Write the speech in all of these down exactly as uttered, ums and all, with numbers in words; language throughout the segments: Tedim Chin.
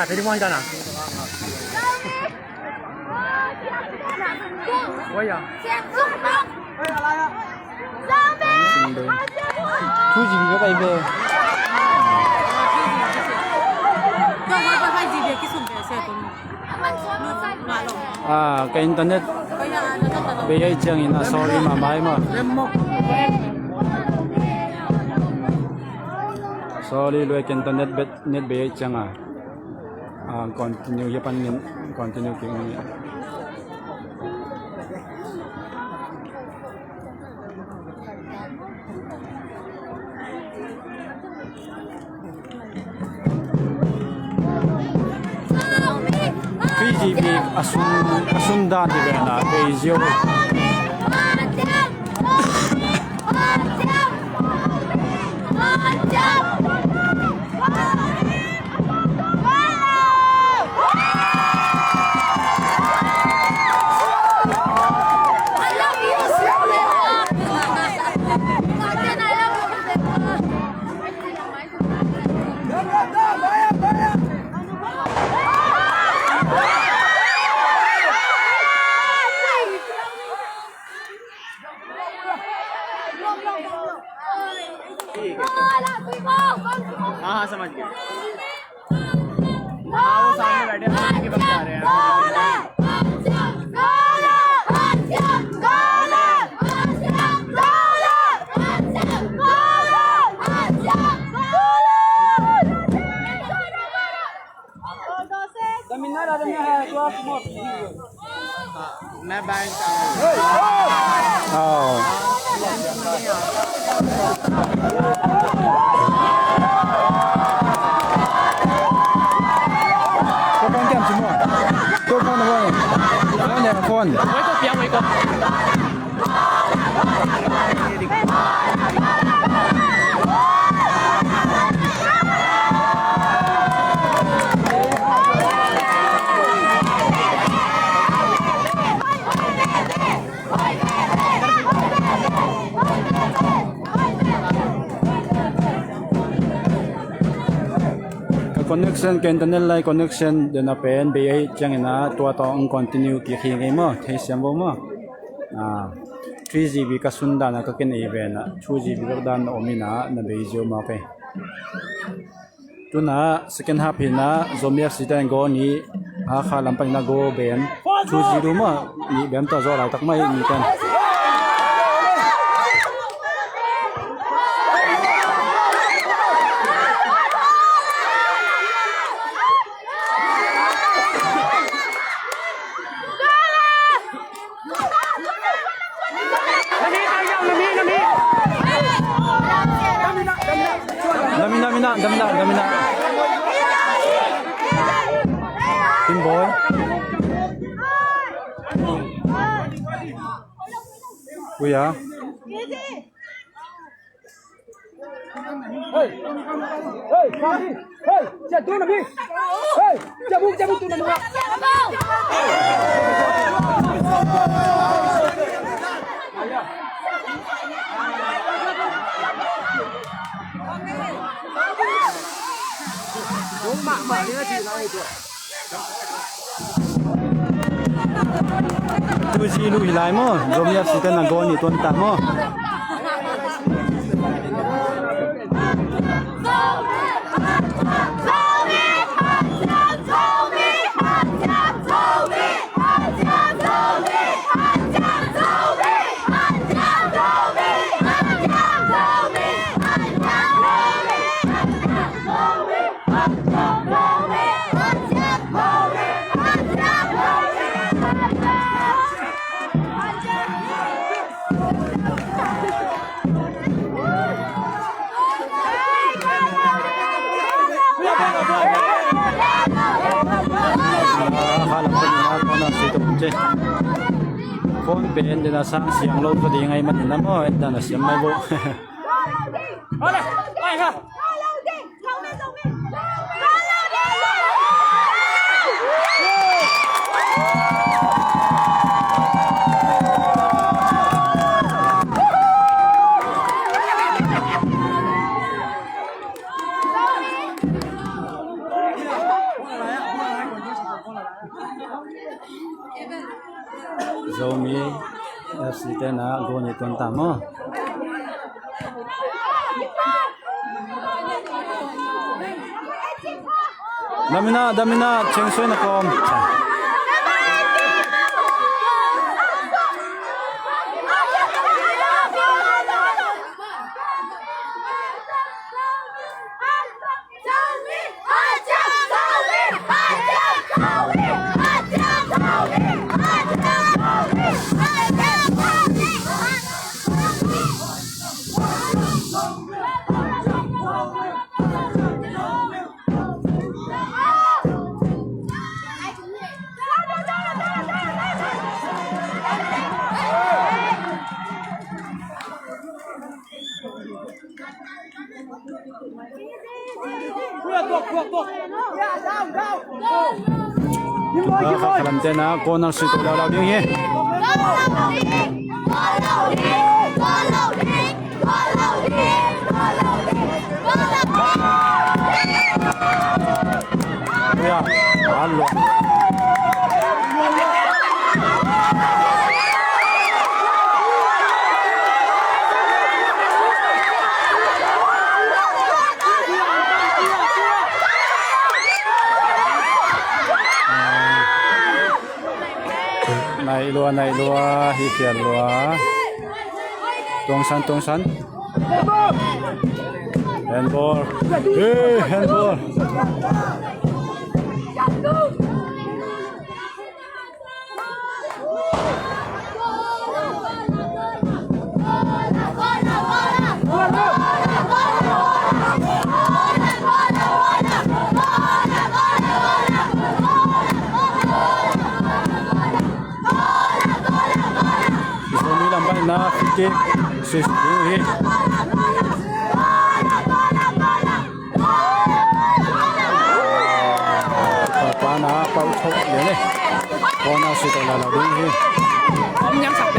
Pwede mo makita na. Why ah? Two G B ka pai ve. Ah, ka internet bei ahih ciangin ah sorry mahmah ei maw. Sorry lua, ka internet bet, net bei ahih ciangin ah. Ah, continue, hia pan ngin continue kik ni. Three G B a sun, a sun dan hi ve na, Beijing. हाँ, हाँ, समझ गया। हाँ, वो सामने बैठे हैं, उनके पास जा रहे हैं। Ka connection, ka internet line connection den a pen bei ahih ciangin ah tua tawh hong continue kik hi ing ei maw, thei siam vo maw. Ah, three G B ka sun dan a ka kinei ve na, two G B bek dan na om in ah na bei ziau mawk ei. Tu-in ah second half hi-in ah Zomi F C te in goal nih, Hakha lam panin ah goal bem, two zero maw, nih bem tawh zaw laitak mah hi, nih ten. Damina, damina, damina, damina. Team boy. Kuya. Hey! Hey! Hey! Hey! Hey! Two zero hi lai maw? Zomi F C te in goal nih tuan ta maw? Phone pen den a sang siang lo ka ding ahih manin a maw, en dan a siam mai bo. Zomi F C te na goal nih tuan ta maw. Damina, damina, Chengsuai na kawm. Khalam te na corner sui to laulau ding hi. Naih lua, naih lua, hi khial lua. Tuangsan, tuangsan. Handball. Hey, handball. Zomi lam bai na free kick. Sis, ding hi. Pa na pau thok le ne. Corner sui to laulau ding hi. Om nyang sak.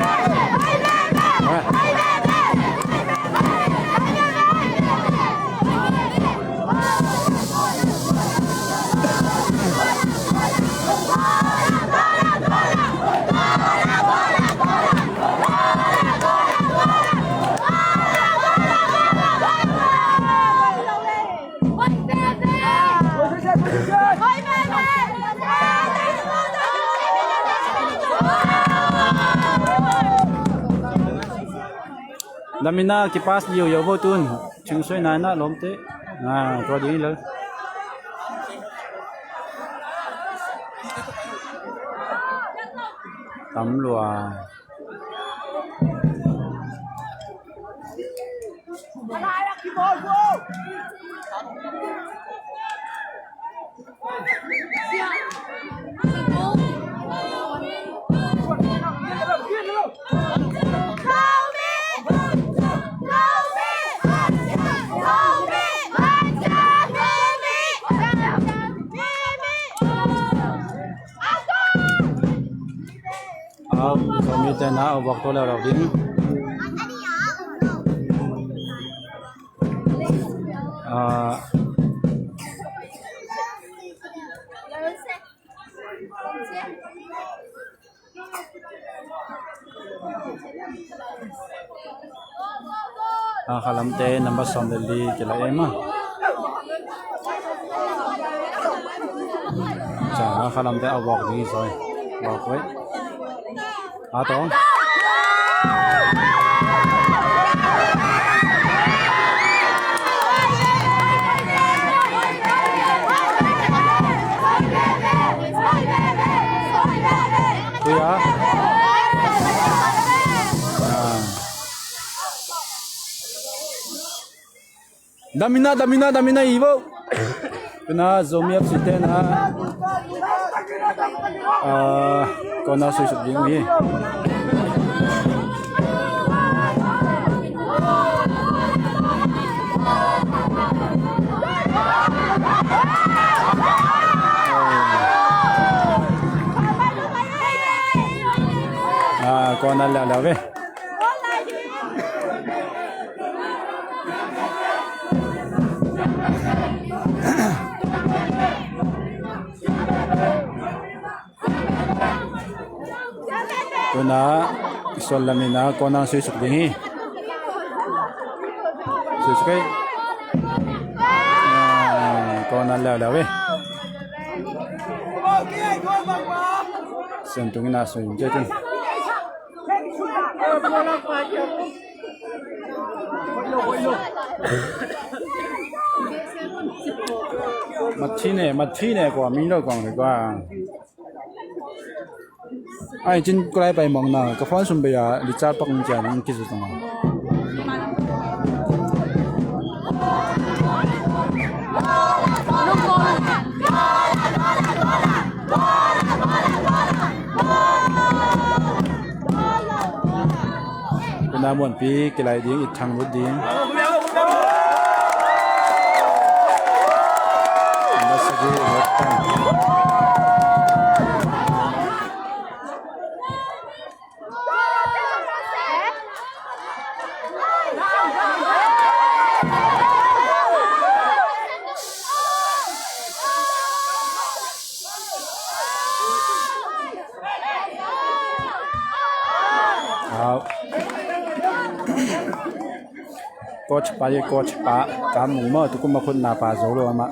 Damina kipas liu yo vo tun. Chingsuai na na lawmte. Ah, tua ding lo. Tam lua. Au, Zomi te na au bawk to leulau ding. Ah. A khalamte number sawm le li kila em a. Cha, a khalamte a walk ding hi sawi. Walk wei. A tawng. Kuya. Ah. Damina, damina, damina i vo. Tuna Zomi F C te na. Ah, kona sui suk ding hi. Ah, kona la la ve. Na, suan lamin a corner sui suk ding hi. Sui suk hi. Ah, corner leuleu hi. Sen tung in a sui in ciah cin. Mat thei ne, mat thei ne kua, mi lo kong le kua. Ai, cin kulai pai mong na, ka phone sum bei a, recharge pak ung cian ung kizu tong a. Tuna Muanpi kilai ding, it thang lut ding. Nasa gi lut thang. Au. Coach pa hi, coach pa. Kam Mung maw, tukum a khut na pa zo lo amah.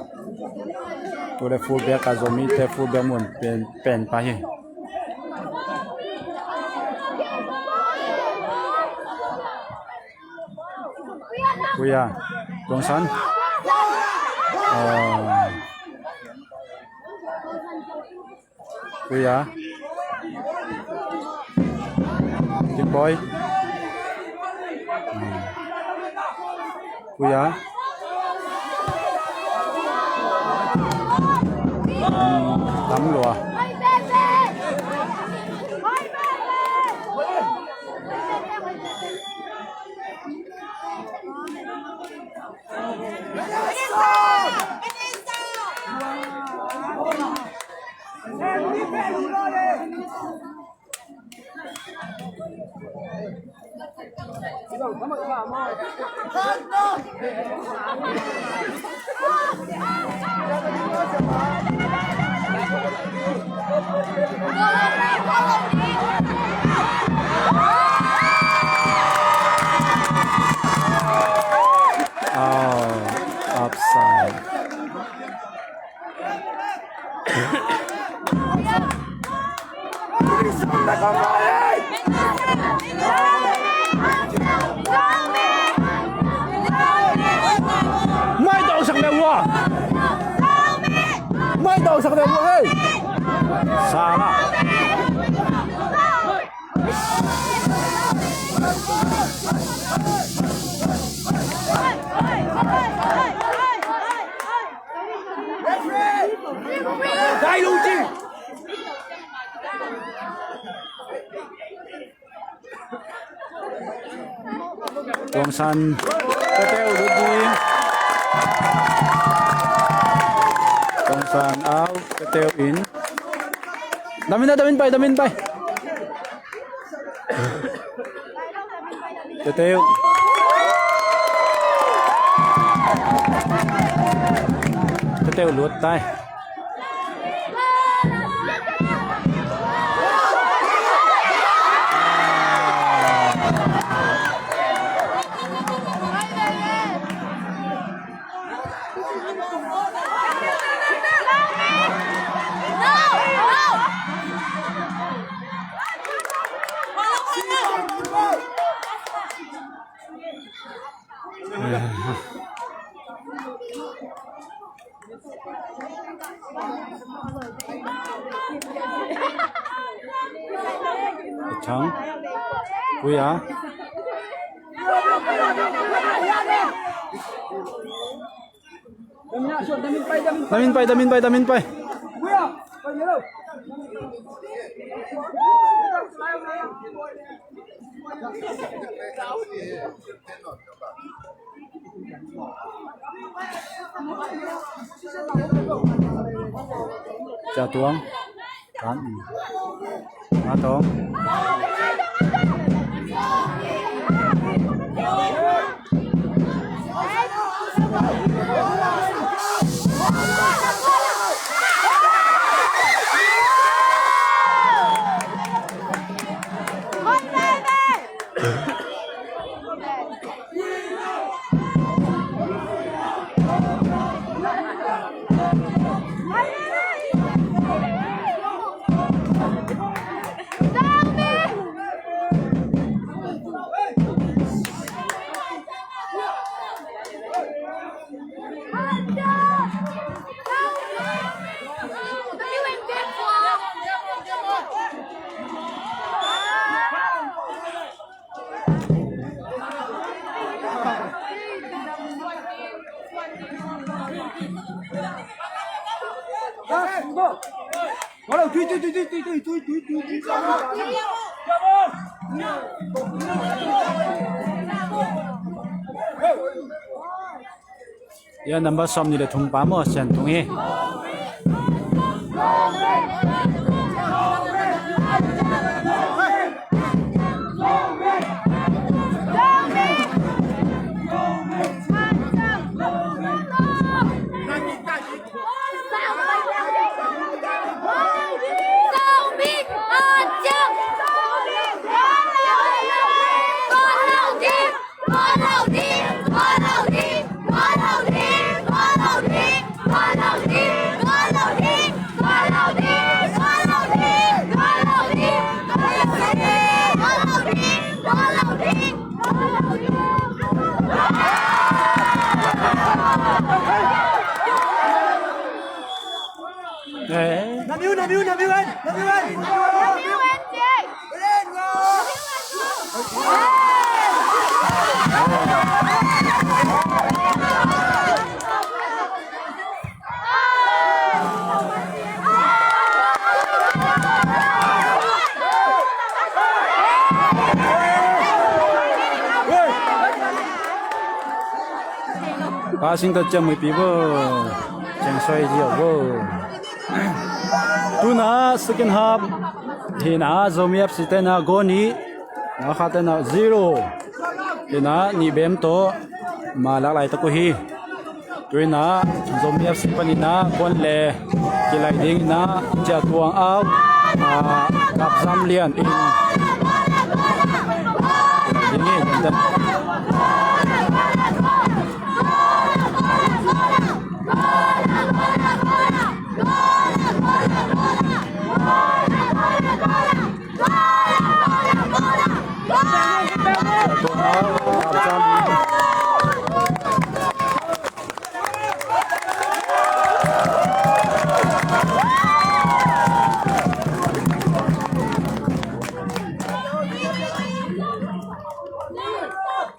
Tu le full back a Zomi te full back mun pen, pen pa hi. Kuya, Tuang San. Ah. Kuya. Kim Poi. Hmm. Kuya. Hmm, tam lua. Oh, offside. Mai tawh sak deuh uh a. Mai tawh sak deuh uh a hei. Sala. Dai lu ci. Tuang San, Teteu lut ding. Tuang San out, Teteu in. Dam in, dam in pai, dam in pai. Teteu. Teteu lut tai. Thang. Kuya. Dam in pai, dam in pai, dam in pai. Ca Tuang. Kan. Nga Tuang. Ia number sawmnih le thum pa maw, Sian Tung hi. Passing ta ciam muipi bo. Ciang suai zia bo. Tuna second half hina Zomi F C tena goal nih, Ngakha tena zero hina, nih bem tawh ma lak laitak uh hi. Tuina Zomi F C panina puan le kilai dingina Cia Tuang Au, ah, Kapzam Lian in ding hi.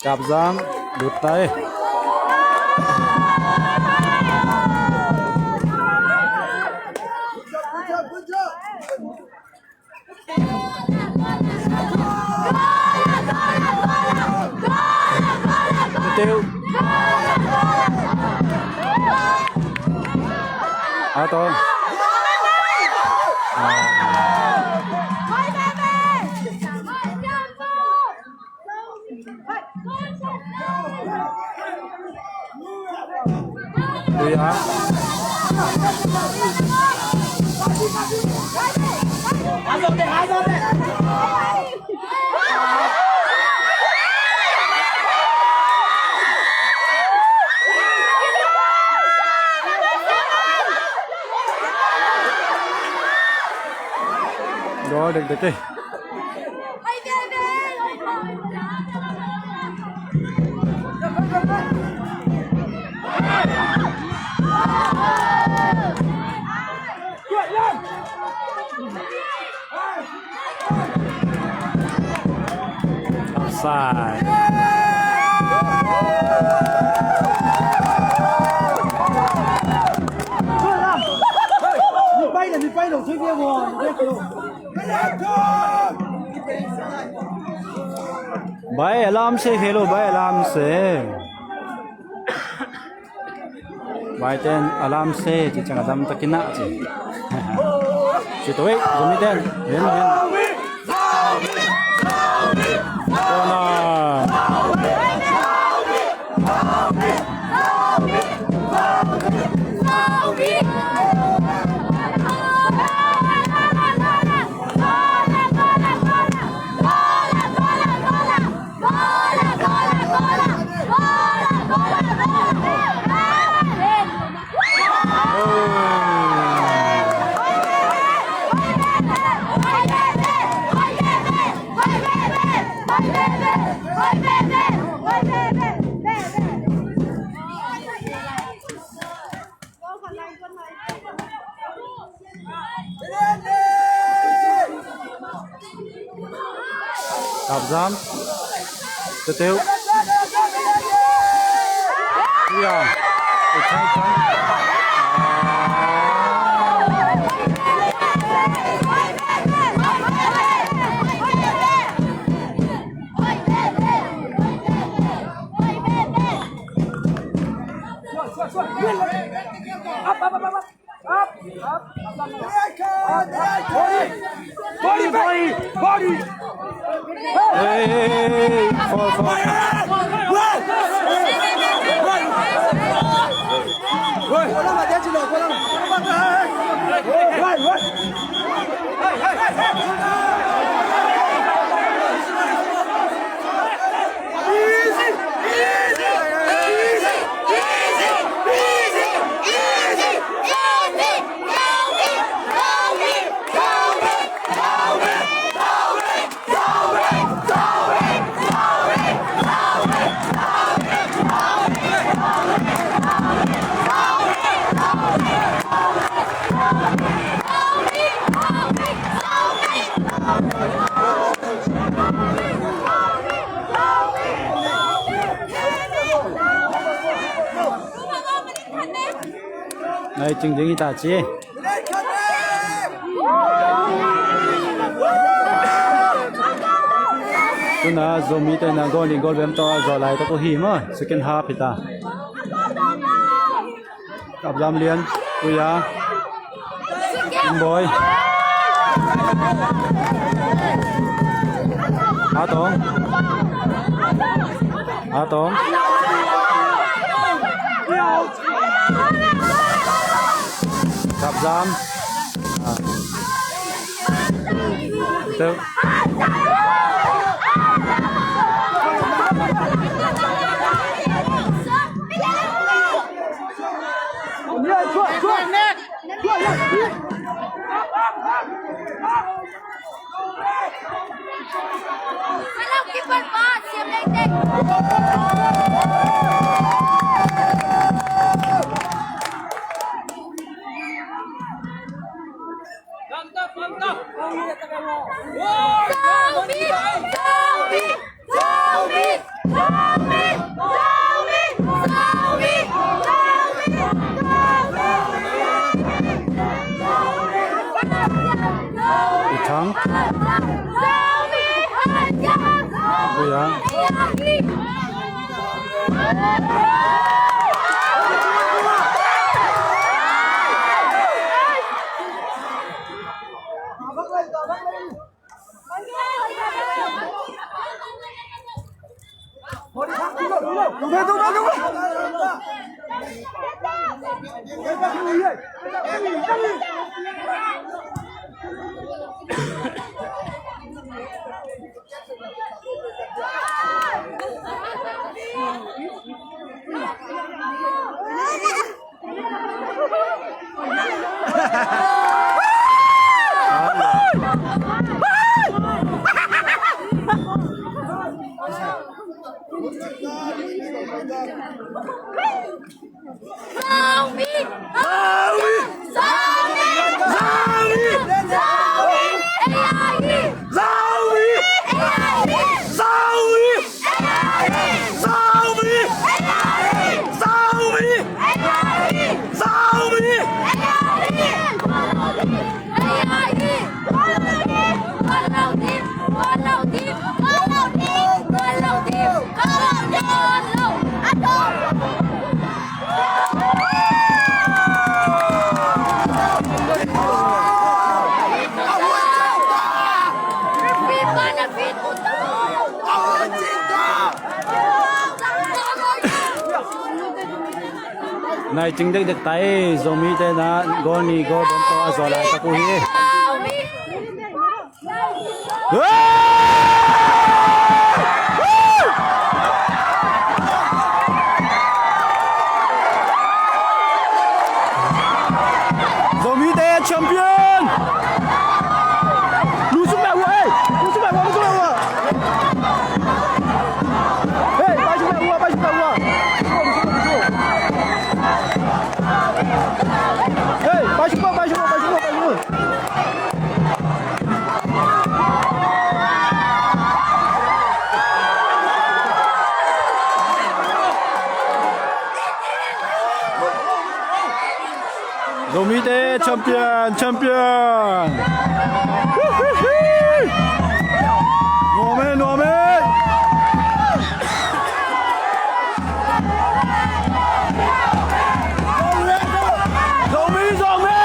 Kapzam lut tai. Teu. Ah, to. Ah. Ui, ah. Dua dek dek eh. Offside. Bai, a lam se khelo, bai, a lam se. Baiten a lam se, ci ciang a dam takin ah ci. Ci to ei, Zomiten. Hen, hen. Corner. Kapzam. Teteu. Iya. Uthai kan. Hey, hey, hey, hey, fall, fall. Nai cing ding hi ta ci. Tuna Zomite na goal nih goal bem tawh a zaw laitak uh hi maw. Second half hi ta. Kapzam Lian, Puya, Inboy. Atong. Atong. Kapzam. Ah. Teu. I Thang. Ui a. Nai cing dekdek ta hi, Zomite na goal nih goal bawm tawh a zaw laitak uh hi. Zomite champion! Lusuk meh ua, eh! Lusuk meh ua, lusuk meh ua! Hey, paisuk meh ua, paisuk meh ua! Hey, paisuk meh, paisuk meh, paisuk meh, paisuk meh! Zomite champion, champion. Nuam e, nuam e. Zomi, Zomi.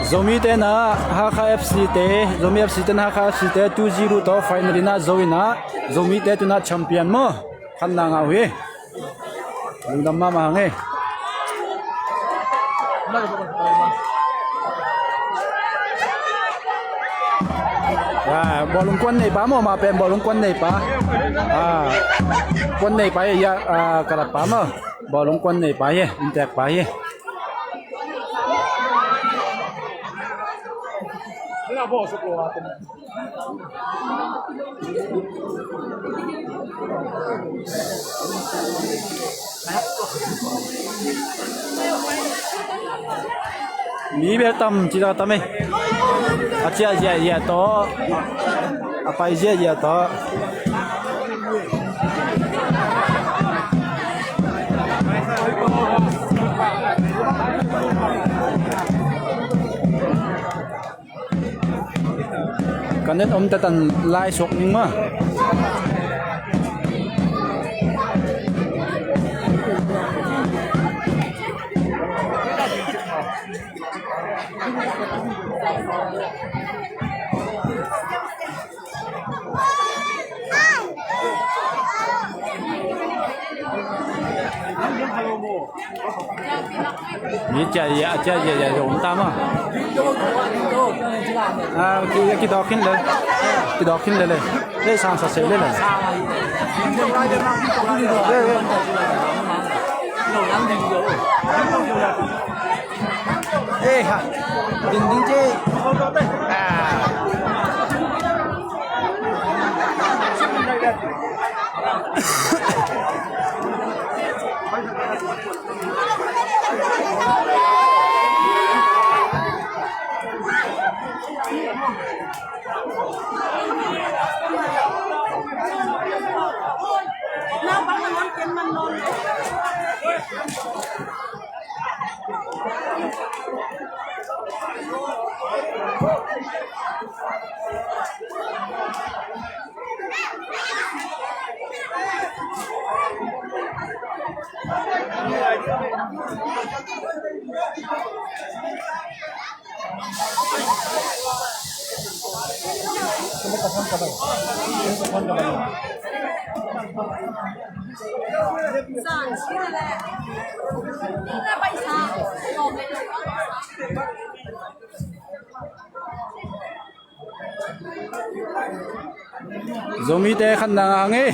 Zomite na Hakha F C te, Zomi F C te na Hakha F C te two zero tawh final in ah zo in ah, Zomite tuna champion maw? Khatna ngah uh hi. Lungdam mahmah hang hi. Ah, bawlung kuan nei pa maw, mah pen bawlung kuan nei pa. Ah, kuan nei pa hi, ya, ah, kalat pa maw. Bawlung kuan nei pa hi, inntek pa hi. Mi bel tam, ci ta tam e. A ciah ziahziah tawh, a pai ziahziah tawh. Ka net om tatan lai suak ning maw. Mi ciah ziah, ciah ziah, ziah, zong ta maw. Ah, ki, kidawk khin le. Kidawk khin le le. Le sang sa se le le. Eh, ha. Ding ding ci. Ah. Zomite khatna ngah hang e.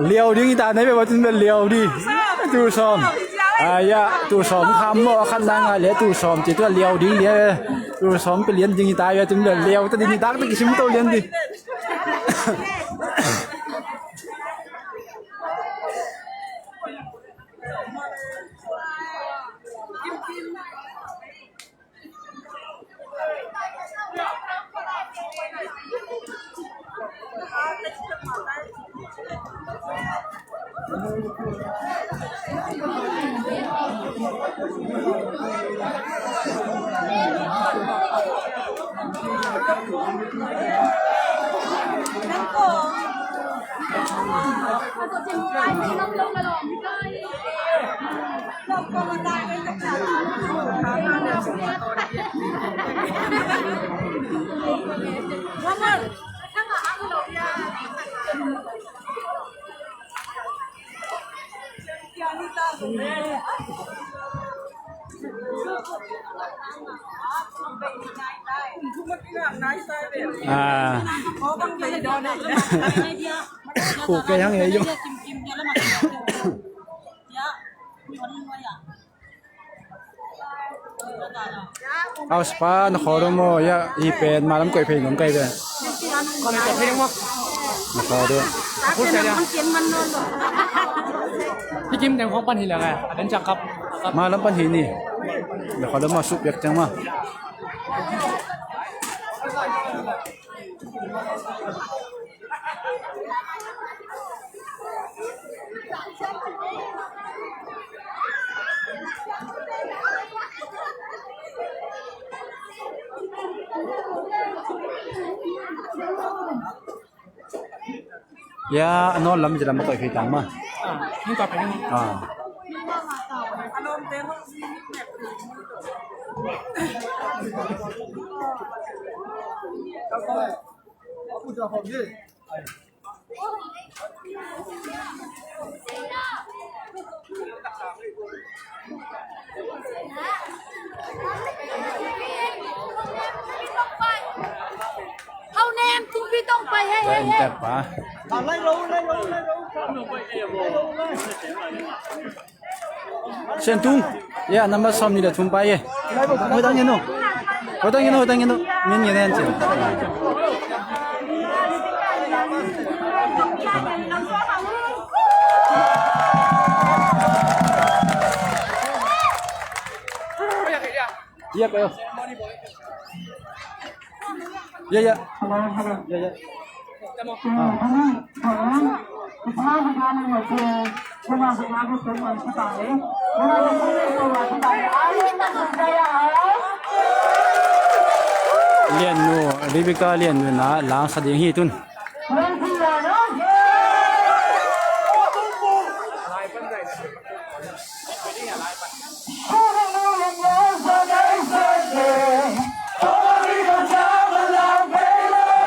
Liau ding hi ta, nei ve, va tun bel liau ding. Tul sawm. Ai ya, tul sawm kham maw, a khatna ngah le tul sawm ci, tua liau ding liau. Tul sawm pia lian ding hi ta ve, tun bel liau ta ding hi ta, ta kisim to lian ding. Ah. Hu kei hang ei zong. Au spa, na khawl deuh maw? Ya, hih pen malam koih phei nuam ka hi ve. Na khawl deuh. Hih kim teng khawng pan hi leng e, a den ciang kap. Malam pan hi ni. Na khawl deuh maw, suh piak ciang maw? Ya, a nawn lam ci lam a koih phei tang maw? Ah. Hau nem, tung pi tong pai, hei, hei, hei. Sen tung. Ya, number sawm nih le thum pai e. Hoih tak ngen o. Hoih tak ngen o, hoih tak ngen o. Min ngen hen ci. Ya, pai o. Ya, ya. Ya, ya. Ah. Liannu, Rebecca Liannu na lang sa ding hi tun.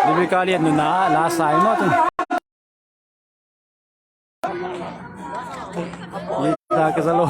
Rebecca Liannu na la sa hi maw tun. Ita ka zalo.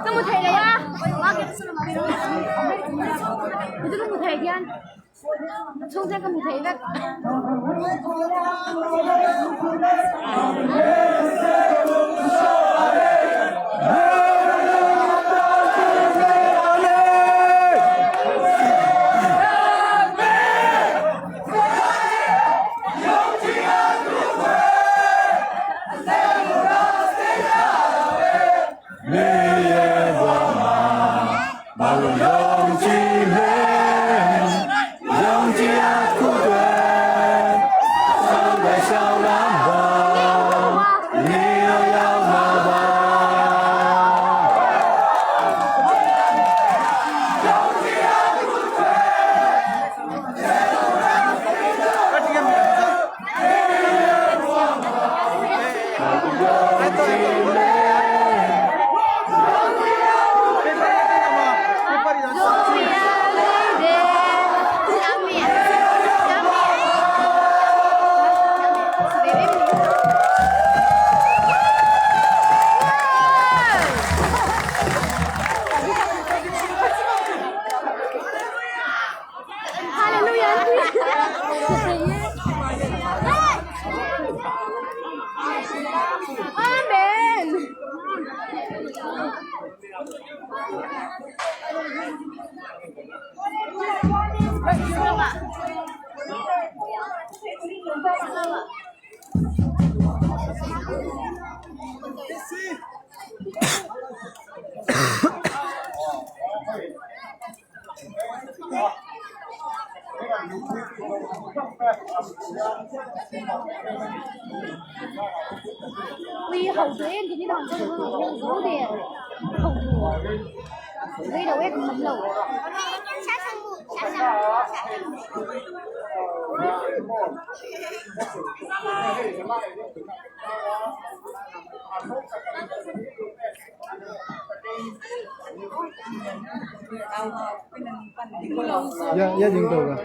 Ka mu thei le ya. Ka mu thei diam. Chung te ka mu thei vet. Amen. Ya, ya, ding to ka.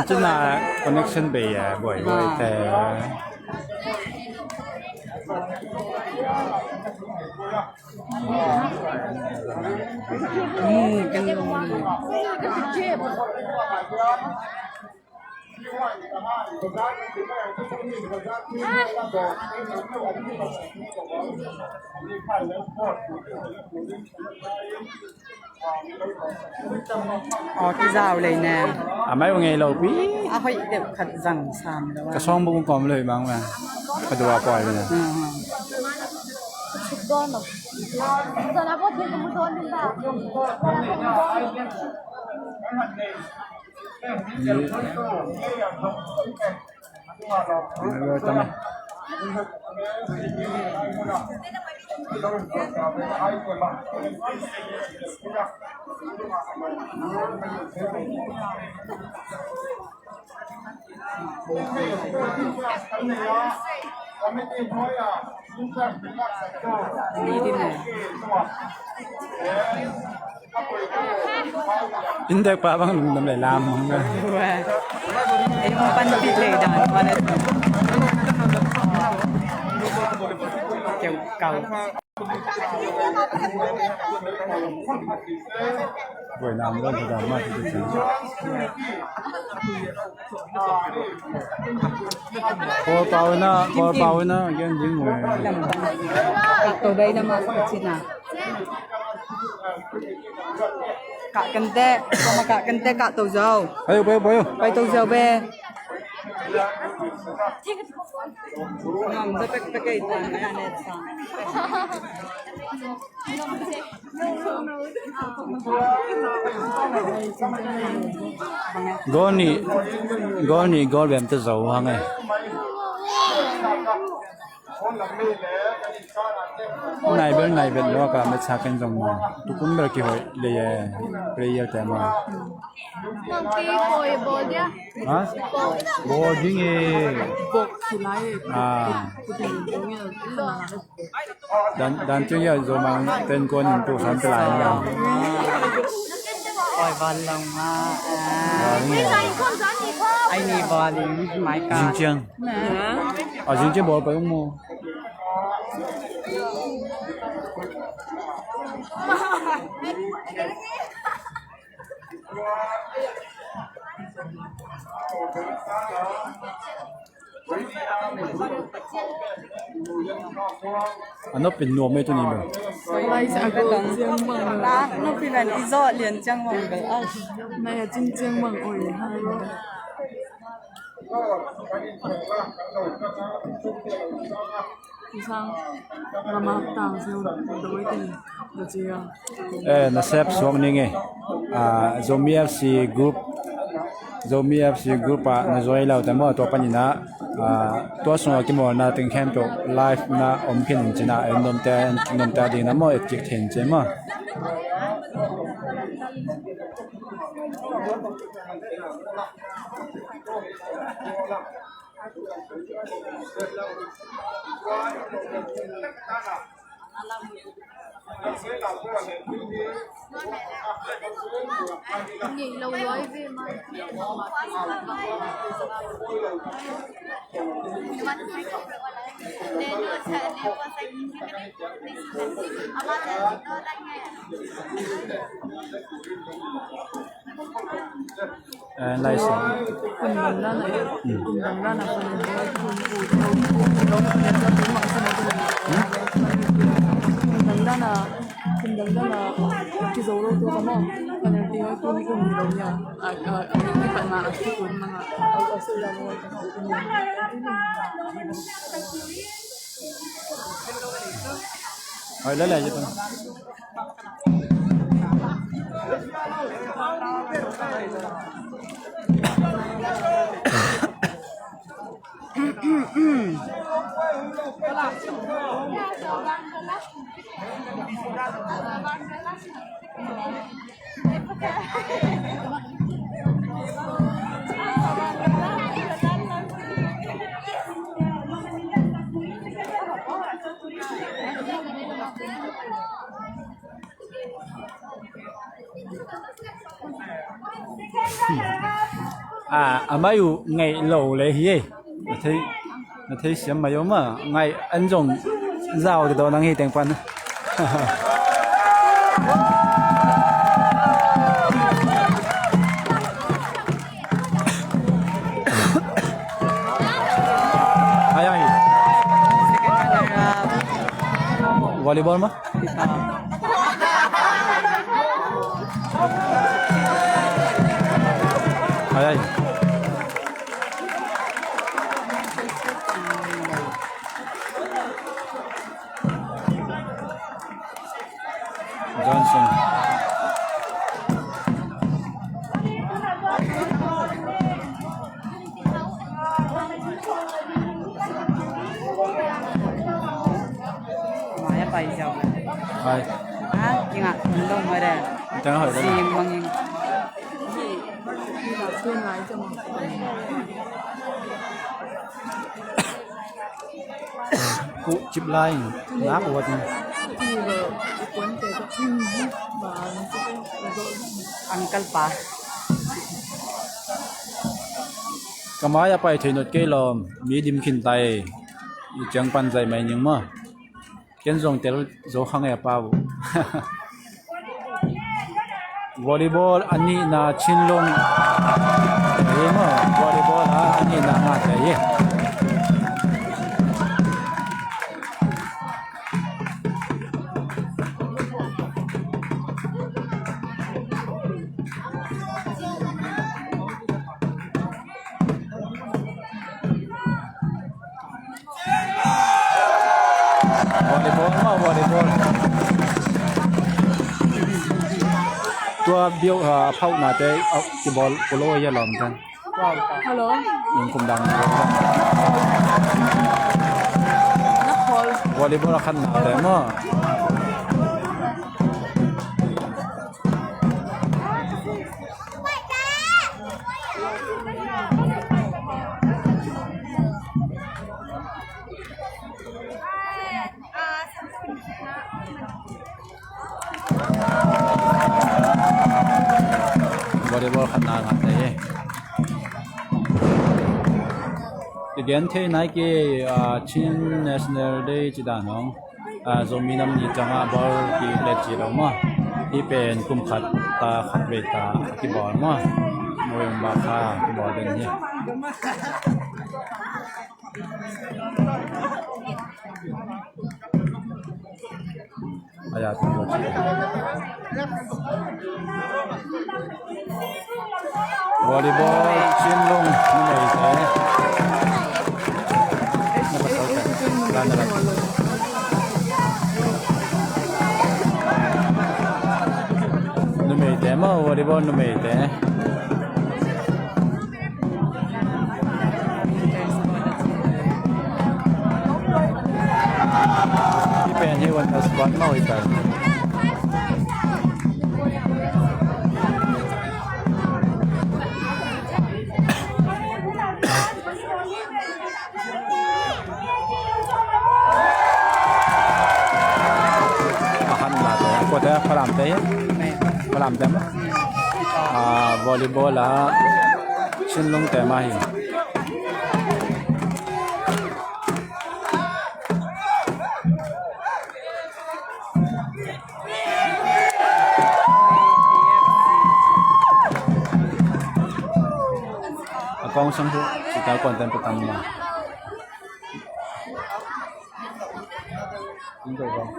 Cina connection bei ya, buai buai te. Aw, kizau lei ne. A mai u ngei lo pi. A hoih deuh khat zang sam lo a. Ka sawng buk kawm lo hi bang ma. Ka dua pawi bang. Inntek pa bang lungdam le lam mong ka. Ei hong panpih le dan pa le. Keu kau. Buai nam dan dan ma ti ti. Paul Pau ina, Paul Pau ina, gen ding we. Kah to dai na ma Cina. Kah kente, kah kente, kah to zau. Payo, payo, payo. Pai to zau be. Ngam da pek pek ai tan na ne sa. Goal nih, goal nih, goal bem te zo hang e. Nai bel, nai bel lo ka me sa ken zong ma. Tukun bel ki hoi le ye, player te ma. Nang ki hoi bol dia. Ha? Bol ding e. Bol si lai. Ah. Dan, dan ciang ya zo mang ten kuan in tu san te lai na. Oi, van long ma. Ai ni van long, my God. Xinjiang. A Xinjiang bawl pai ung maw. A nop in nuam ei tuni bel. Lai sa ko ciang mang. La nop in an i zawh lian ciang mang bel. Ai. Nai a cin ciang mang oi. Isang mama tang siu doi tin da cia. Eh, nasep suak ning e. Ah, Zomi F C group, Zomi F C group ah na join lo te maw, tua panin ah, ah, tua sungah kimawlna teng khempeuh live na om khin in cin ah, en nomte, en nomte a ding na maw, et kik thei in cin maw. Eh, Lai Siangtho. Kum dang dan a, kum dang dan a, kum dang dan a, kum dang dan a, kizo lo tua ka maw. Penalty hoi kum kum dang ya. A, a, a, kipat ma a kikum ma a, a, a, so ya mo. Hoi, lai lai je. Ah, a mai uh ngaih lo le hi ei. Na thei, na thei siam mai uh ma, ngaih an zong zau te daw nang hi teng pan. Ai, ai. Volleyball ma? Ai, ai. Johnson. Maya pai jao. Hai. Ha, kinga, undong mare. Tengah hai. Si mangin. Kuh cip lai nak wat ni. Uncle pa. Ka mai a pai thei not kei lawm, mi dim khin tai. I ciang pan zai mai ning maw. Ken zong tel zo kha ngei a pau. Volleyball a nihna Chinlung. Hi maw, volleyball a, a nihna ngah te hi. Volleyball maw, volleyball. Tua biau, ah, phauhnate, ah, kibawl polo hi a lawm tan. Hello. Kum dang. Volleyball a khatnate maw. Volleyball khatna ngah te hi. I gen thei nai kei, ah, Chin National Day ci dan hong. Ah, Zomi nam ni ciangah bawlkik le ci lo maw. Hih pen kum khat ta khat vei ta a kibawl maw. November kha kibawl den hi. Volleyball, Chinlung numeite. Numeite maw, volleyball numeite. Hih pen hi winter sport maw, hih pen. A khan la te, a kua te, Falam te hi. Falam te maw. Ah, volleyball ah Chinlung te mah hi. A kong sang tu, si tau kon ten pe tam ma. Tingko bang.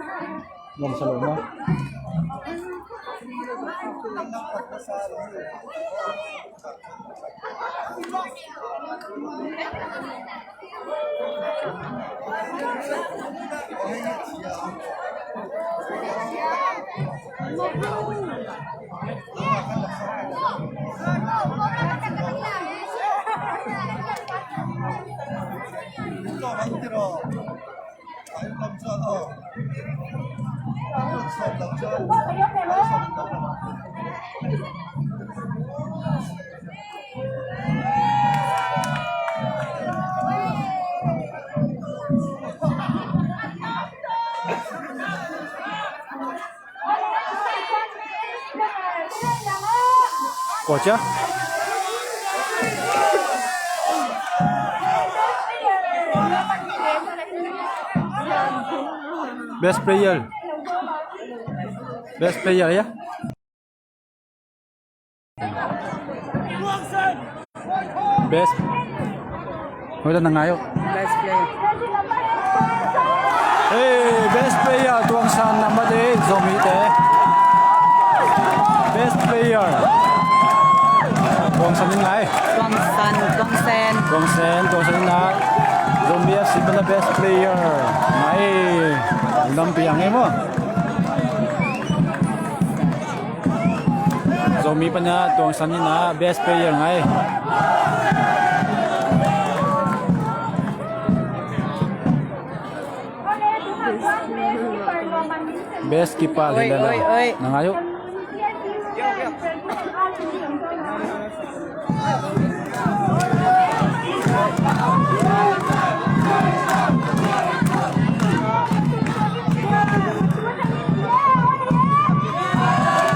Ngom sa lo ma. Kua cia? Best player. Best player, ya. Best. Hoih ta na ngai uh. Best player. Hey, best player, Tuang San number eight, Zomi te. Best player. Tuang San in ngai. Tuang San, Tuang Sen. Tuang Sen, Tuang San in ngai. Zomi F C pen a best player. Ngai. Lampi ang emo. Zomi pan a Tuang San in a best player ngai. Best keeper. Oi, hi lala. Oi, oi. Na ngai uh.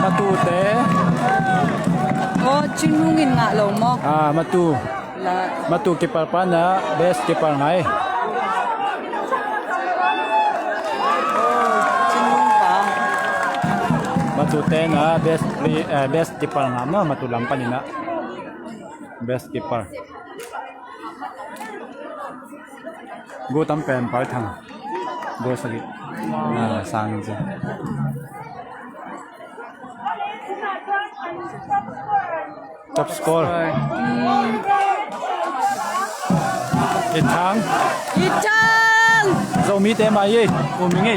Matute. Oh, Chinlung in ngah lo maw? Ah, Matu. La. Matu keeper pan a best keeper ngai. Oh, Chinlung pa. Matute na best play, eh, best keeper ngah maw, Matu lam pan in a. Best keeper. Goal tam pen Pal Thang. Goal sagih. Ah, sang ci. Top score. It Thang. It Thang. Zomi te mai ye. Umi nge.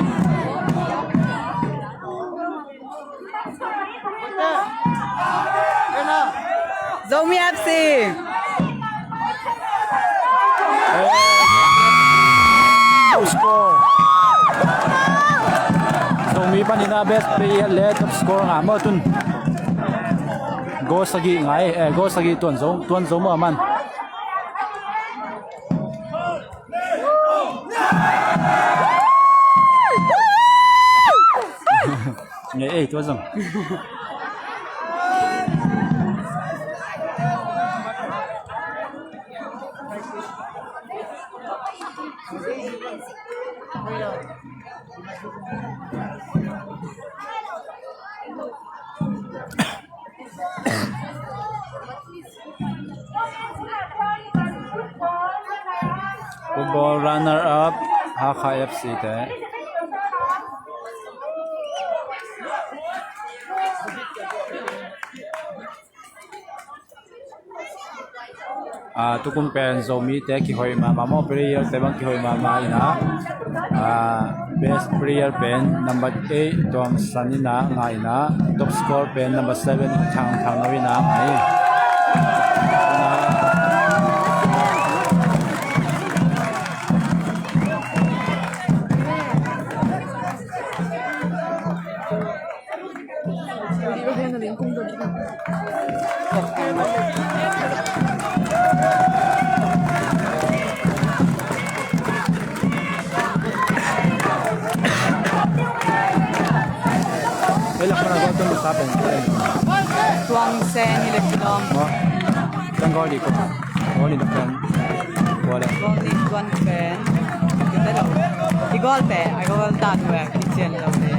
Zomi F C. Top score. Zomi pan in a best player le top score ngah maw tun. Goal sagih ngai, eh, goal sagih tuan zo, tuan zo maw man. Nge ei, tua zong. Football runner up, Hakha F C te. Ah, tukum pen Zomite kihoih mahmah maw, player te bang kihoih mahmah in ah, ah, best player pen number eight Tuang San in ah ngah in ah, top score pen number seven Thang Thang No in ah ngah in. Tuang Sen hi le kilawm. Tang goal di ko. Goal di ko. Goal di ko. Goal di ko. I goal te, a goal dan we, kician lo te.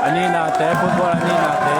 A nihnate, football a nihnate.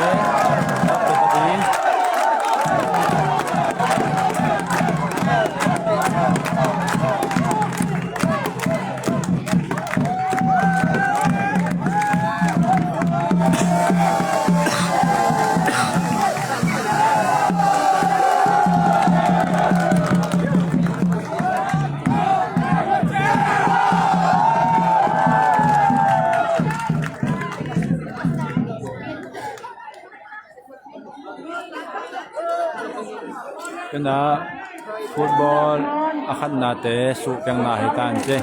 Tuna football a khatnate suhpiakna hi tan ci.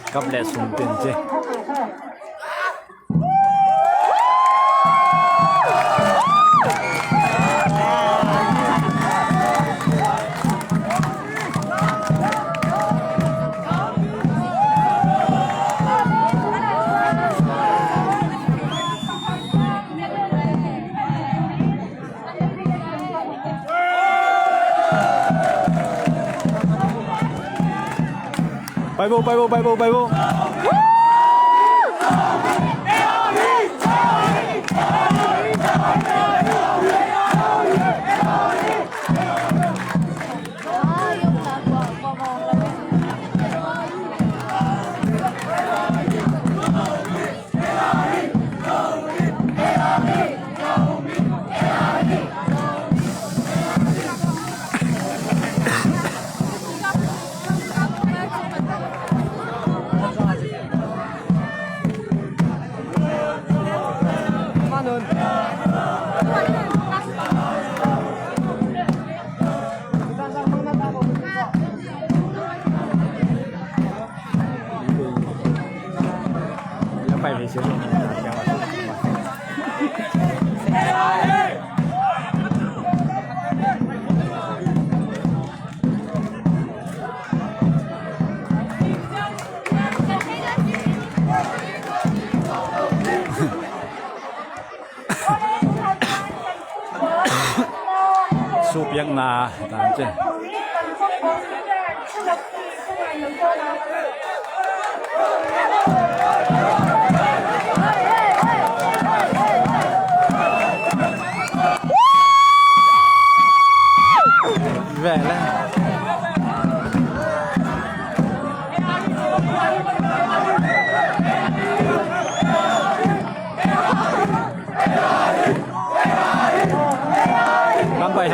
Kap leh sum tin ci. Pai bo, pai bo, pai bo, pai bo. Piakna dan ci. Ve le. Lampai.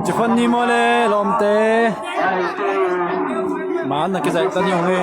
Ci fon ni maw le lawmte. Man na kizaih ta ni ung e.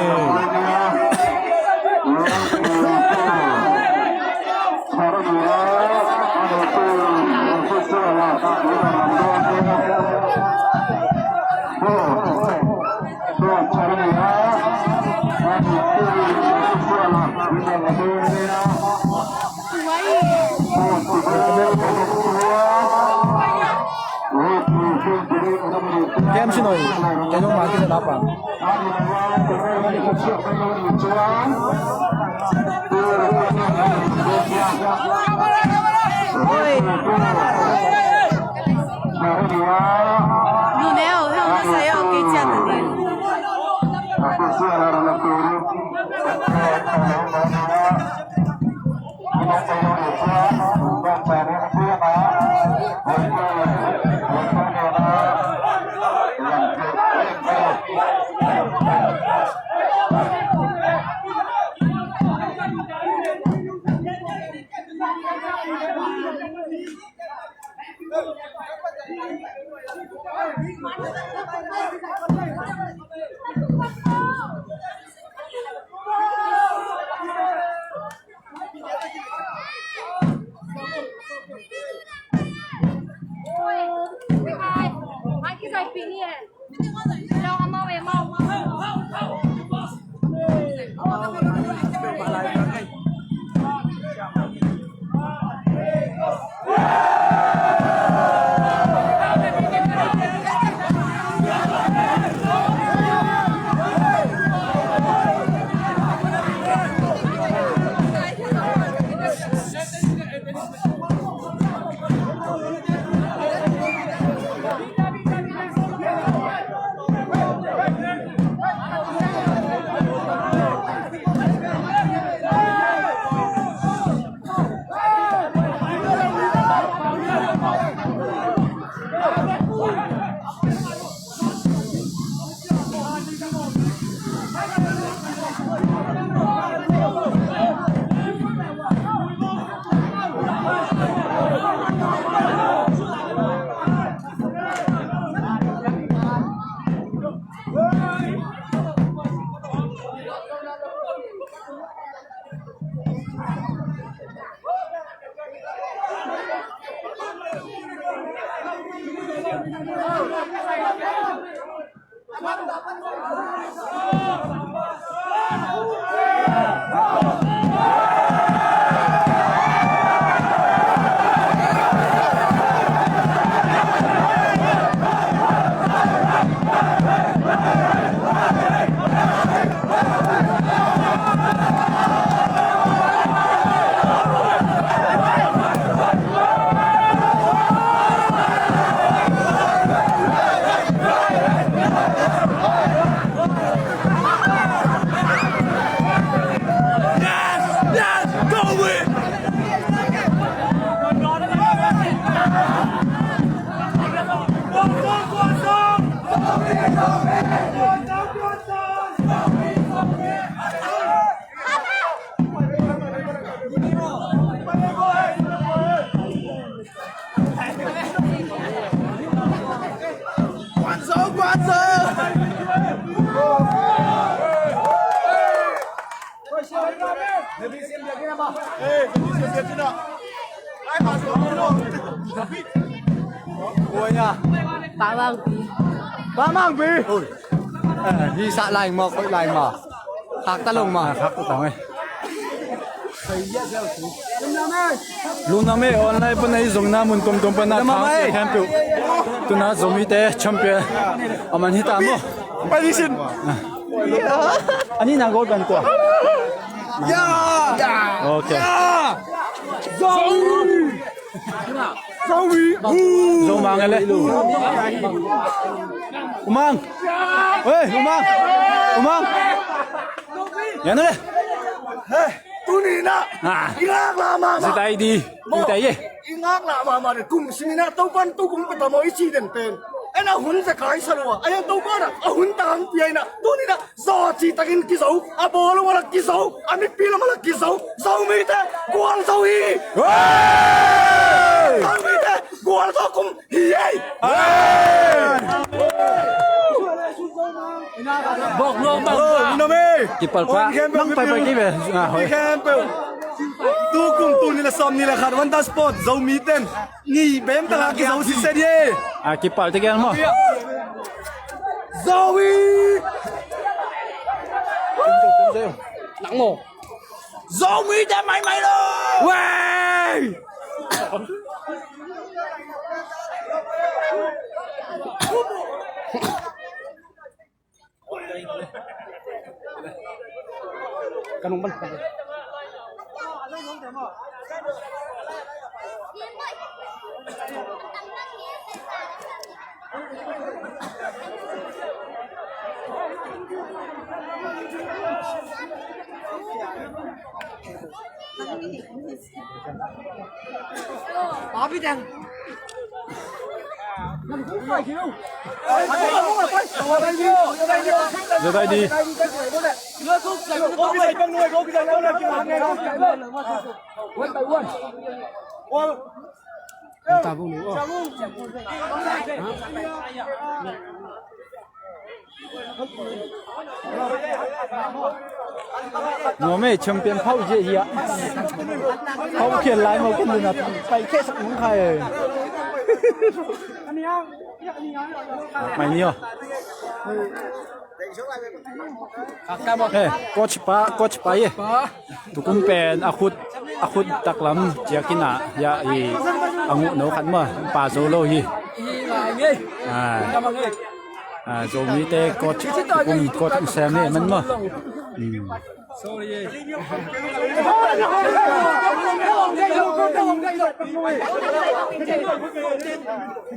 Kem si noi, kem si noi, kem si noi. Oi. Nuneu, heo na sayo, kei ciat ni. Oi ya. Pa Mang Pi. Pa Mang Pi. Oi. Eh, hi sa lai ma, koi lai ma. Khak ta long ma. Khak ta long eh. Lungdam eh, online pan a i zong na mun tomtom pan a thang khempeuh. Tuna Zomite champion a man hi ta maw. Pai ding sin. Ani na goal ban tua. Ya. Okay. Ya. Zong. Zomi. Zomang ele. Umang. Hei, Umang. Umang. Yan ele. Hei, tuni na. Ah. I ngaklah mahmah. Zidai di. Mo. Zidai ye. I ngaklah mahmah de kum simi na Topan tu kum peta mo i ci den pen. Ena hun zekai salua. Ayan Topan a hun tang piai na. Tuni na. Zaw citakin kizo, a bawl lam a la kizo, a mipi lam a la kizo, Zomite gualzo hi. Hey! Zomite gualzo kum hi ei. Hey! Bok lo, bok lo. Kipal pa. Nang pai pai kibe. Ah, hoi. Tu kum tu ni la som ni la khat wan ta sport Zomiten. Ni bem ta la kizo si se die. A kipal te gel mo. Zomi. Nang mo. Zomi te mai mai lo. Wei. Kanung ban. Papi dang. Zidai di. Nuam e, champion phau zia hi a. Phau khial lai mo ken dina pai khe sak mung khai e. Mai ni o. He, coach pa, coach pa ye. Tukum pen a khut, a khut taklam ciakin a ya i a nguh no khat ma pa zo lo hi. Ai. Ah, Zomite coach, kum coach sem ne man maw. Hmm.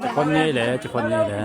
Ci khon ngei le, ci khon ngei le.